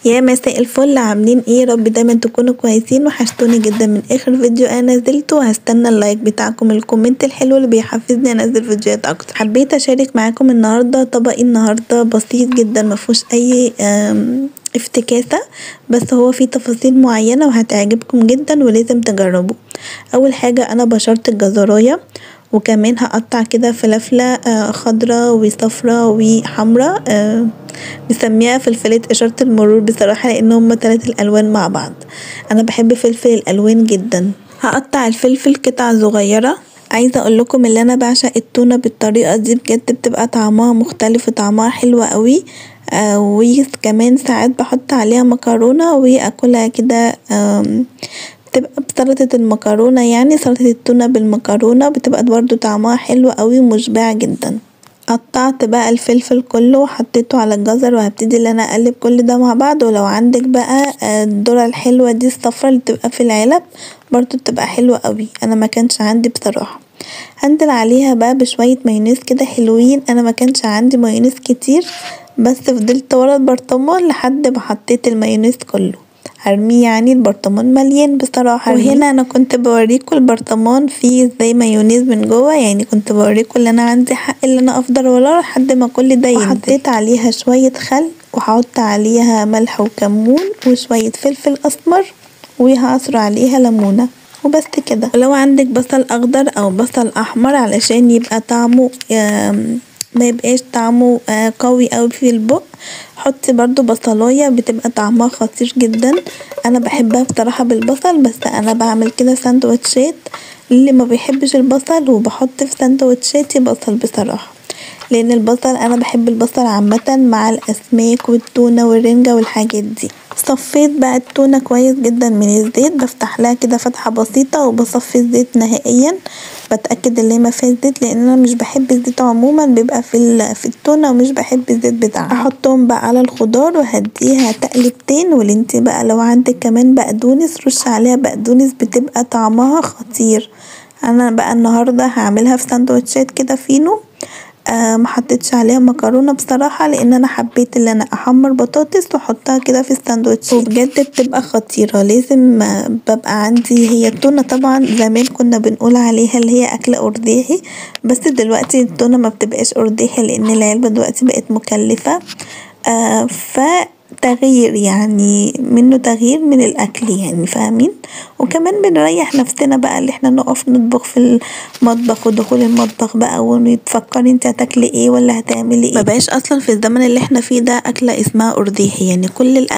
يا مساء الفل، عاملين ايه؟ يا رب دايما تكونوا كويسين. وحشتوني جدا من اخر فيديو انا نزلته، وهستنى ال like بتاعكم، ال comment الحلو اللي بيحفزني انزل فيديوهات اكتر. حبيت اشارك معاكم النهارده طبقي النهارده بسيط جدا، مفيهوش اي افتكاسه، بس هو فيه تفاصيل معينه وهتعجبكم جدا ولازم تجربوه. اول حاجه انا بشرت الجزرايه، وكمان هقطع كده فلافله خضرا وصفرا وحمرا، مسميها فلفلة اشارة المرور بصراحة لان هما 3 الالوان مع بعض. انا بحب فلفل الالوان جدا. هقطع الفلفل قطع صغيرة. عايزة اقولكم ان انا بعشق التونة بالطريقة دي، بجد بتبقى طعمها مختلف وطعمها حلو قوي، وكمان ساعات بحط عليها مكرونة واكلها كده، بتبقى بسلطة المكرونة، يعني سلطة التونة بالمكرونة بتبقى برضو طعمها حلو قوي ومشبعة جدا. قطعت بقى الفلفل كله وحطيته على الجزر، وهبتدي ان انا اقلب كل ده مع بعض. ولو عندك بقى الذرة الحلوة دي الصفرا اللي بتبقى في العلب برضو بتبقى حلوة قوي، انا ما كانش عندي بصراحة. هنزل عليها بقى بشوية مايونيز كده حلوين، انا ما كانش عندي مايونيز كتير بس فضلت ورا البرطمان لحد ما حطيت المايونيز كله، هرميه يعني البرطمان مليان بصراحة. وهنا انا كنت بوريكم البرطمان فيه ازاي مايونيز من جوه، يعني كنت بوريكم ان انا عندي حق ان انا افضل وراه لحد ما كل ده ينزل. وحطيت عليها شوية خل، وهحط عليها ملح وكمون وشوية فلفل اسمر، وهعصر عليها ليمونة وبس كده. ولو عندك بصل اخضر او بصل احمر علشان يبقى طعمه ما يبقاش طعمه قوي اوي في البق، حطي برضو بصلاية بتبقى طعمها خطير جدا. انا بحبها بصراحة بالبصل، بس انا بعمل كده ساندوتشات اللي ما بيحبش البصل، وبحط في ساندوتشاتي بصل بصراحة، لان البصل انا بحب البصل عامة مع الاسماك والتونة والرنجة والحاجات دي. صفيت بقى التونة كويس جدا من الزيت، بفتح لها كده فتحة بسيطة وبصفي الزيت نهائيا، بتأكد ان هي ما فيهاش زيت لان انا مش بحب الزيت عموما بيبقى في التونة، ومش بحب الزيت بتاعها. احطهم بقى على الخضار وهديها تقلبتين. واللي انت بقى لو عندك كمان بقدونس رش عليها بقدونس، بتبقى طعمها خطير. انا بقى النهارده هعملها في ساندوتشات كده فينو، ما حطيتش عليها مكرونه بصراحه لان انا حبيت ان انا احمر بطاطس واحطها كده في الساندوتشات، وبجد بتبقى خطيره. لازم ببقى عندي هي التونه، طبعا زمان كنا بنقول عليها اللي هي اكله ارداحي، بس دلوقتي التونه ما بتبقاش ارداحي لان العلبه دلوقتي بقت مكلفه، فتغيير يعني منه، تغيير من الاكل يعني، فاهمين؟ وكمان بنريح نفسنا بقى اللي احنا نقف نطبخ في المطبخ ودخول المطبخ بقى وتفكري انت هتاكلي ايه ولا هتعملي ايه. مبقاش اصلا في الزمن اللي احنا فيه ده اكله اسمها ارداحي، يعني كل الاكل